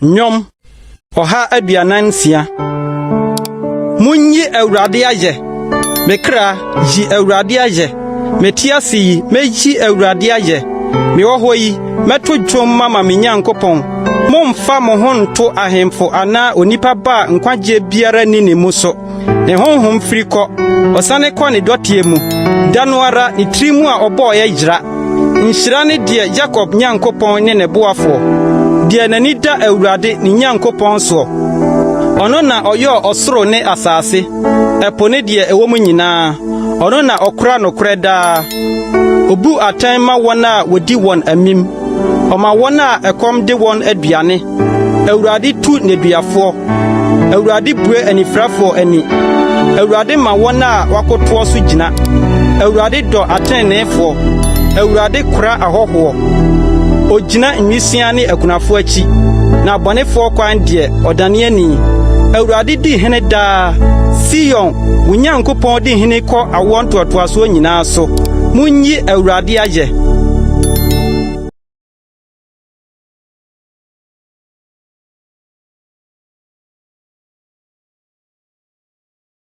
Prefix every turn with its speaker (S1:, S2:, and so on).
S1: Nnwom 146. Munyi Awurade ayɛ! Me kra, yi Awurade ayɛ! Mete ase yi, meyi Awurade ayɛ. Mewɔ hɔ yi, mɛto dwom mama me Nyankopɔn. Mommfa mo ho nto ahemfo anaa onipa ba a nkwagyeɛ biara nni ne mu so. Ne honhom firi kɔ, ɔsane kɔ ne dɔteɛ mu. Da no ara ne tirim a ɔbɔeɛ yera. Nhyira ne deɛ Yakob Nyankopɔn ne ne boafoɔ, deɛ n'ani da Awurade ne Nyankopɔn soɔ. Ɔno na ɔyɔɔ ɔsoro ne asase, ɛpo ne deɛ ɛwɔ mu nyinaa. Ɔno na ɔkora nokorɛ daa. Obu atɛn ma wɔn a wɔdi wɔn amim. Ɔma wɔn a ɛkɔm de wɔn aduane. Awurade tu nneduafoɔ. Awurade bue anifirafoɔ ani. Awurade ma wɔn a wɔakotoɔ so gyina. Awurade dɔ ateneneefoɔ. Awurade kora ahɔhoɔ. Ogyina nwisiaa ne akunafoɔ akyi, na abɔnefoɔ kwan deɛ, ɔdane ani. Awurade di hene daa. Sion, wo Nyankopɔn di hene kɔ awoɔ ntoatoasoɔ nyinaa so. Munyi Awurade ayɛ!